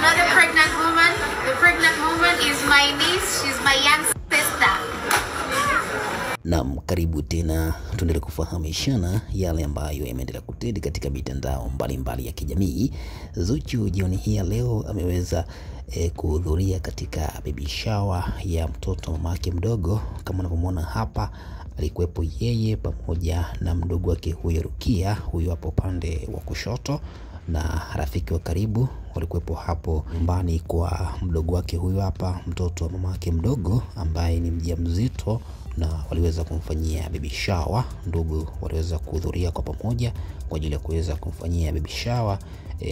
Another pregnant woman. The pregnant woman is my niece. She's my young sister. Naam, karibu tena tuendelee kufahamishana yale ambayo yameendelea kutendeka katika mitandao mbalimbali ya kijamii. Zuchu jioni hii ya leo ameweza kuhudhuria katika baby shower ya mtoto mamake mdogo. Kama unavyomwona hapa, alikuwepo yeye pamoja na mdogo wake huyo Rukia, huyo hapo upande wa kushoto, na rafiki wa karibu walikuwepo hapo nyumbani kwa mdogo wake huyo hapa, mtoto wa mamake mdogo ambaye ni mjamzito, na waliweza kumfanyia baby shower. Ndugu waliweza kuhudhuria kwa pamoja kwa ajili ya kuweza kumfanyia baby shower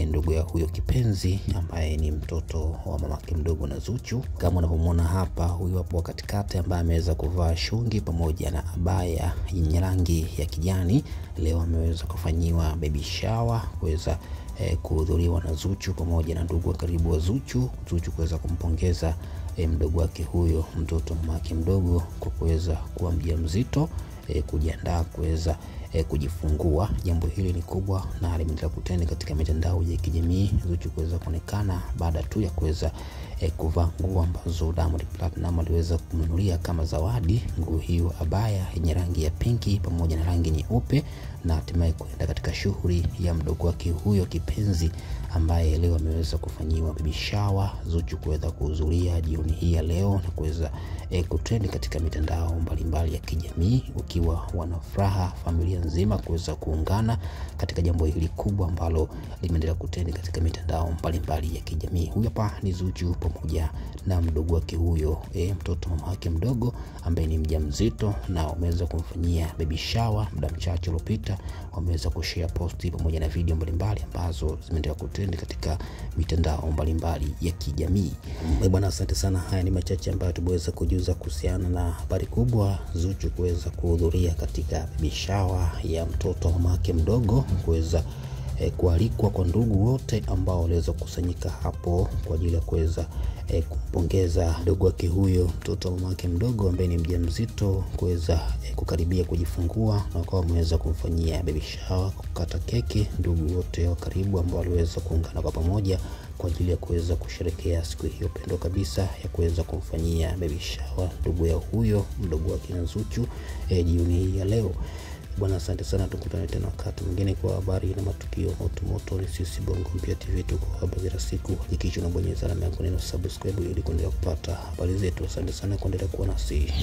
ndugu ya huyo kipenzi ambaye ni mtoto wa mamake mdogo na Zuchu. Kama unavyomwona hapa, huyu hapo katikati ambaye ameweza kuvaa shungi pamoja na abaya yenye rangi ya kijani, leo ameweza kufanyiwa baby shower kuweza kuhudhuriwa na Zuchu pamoja na ndugu wa karibu wa Zuchu. Zuchu kuweza kumpongeza mdogo wake huyo, mtoto mamake mdogo, kwa kuweza kuwa mjamzito, kujiandaa kuweza kujifungua. Jambo hili ni kubwa na limeendelea kutenda katika mitandao ya kijamii, Zuchu kuweza kuonekana baada tu ya kuweza kuvaa nguo ambazo Diamond Platnumz aliweza kumnunulia kama zawadi, nguo hiyo abaya yenye rangi ya pinki pamoja na rangi nyeupe, na hatimaye kwenda katika shughuli ya mdogo wake huyo kipenzi ambaye leo ameweza kufanyiwa baby shower. Zuchu kuweza kuhudhuria jioni hii ya leo na kuweza kutrend katika mitandao mbalimbali ya kijamii, ukiwa wanafuraha familia nzima kuweza kuungana katika jambo hili kubwa ambalo limeendelea kutrend katika mitandao mbalimbali ya kijamii. Huyu hapa ni Zuchu pamoja na mdogo wake huyo, mtoto mama wake mdogo ambaye ni mjamzito, na wameweza kumfanyia baby shower muda mchache uliopita. Wameweza kushare posti pamoja na video mbalimbali ambazo zimeendelea kutrend katika mitandao mbalimbali ya kijamii. Bwana, asante sana. Haya ni machache ambayo tumeweza kujuza kuhusiana na habari kubwa, Zuchu kuweza kuhudhuria katika baby shower ya mtoto mamake mdogo, kuweza kualikwa kwa ndugu wote ambao waliweza kukusanyika hapo kwa ajili ya kuweza kumpongeza mdogo wake huyo, mtoto wa mamake mdogo ambaye ni mjamzito, kuweza kukaribia kujifungua, na wakawa wameweza kumfanyia baby shower, kukata keki, ndugu wote wa karibu ambao waliweza kuungana kwa pamoja kwa ajili ya kuweza kusherekea siku hiyo pendwa kabisa ya kuweza kumfanyia baby shower ndugu ya huyo mdogo wake na Zuchu jioni hii ya leo. Bwana, asante sana, tukutane tena wakati mwingine kwa habari na matukio moto moto. Ni sisi Bongo Mpya TV, tuko hapa kila siku. Hakikisha unabonyeza alama ya neno subscribe ili kuendelea kupata habari zetu. Asante sana kuendelea kuwa nasi.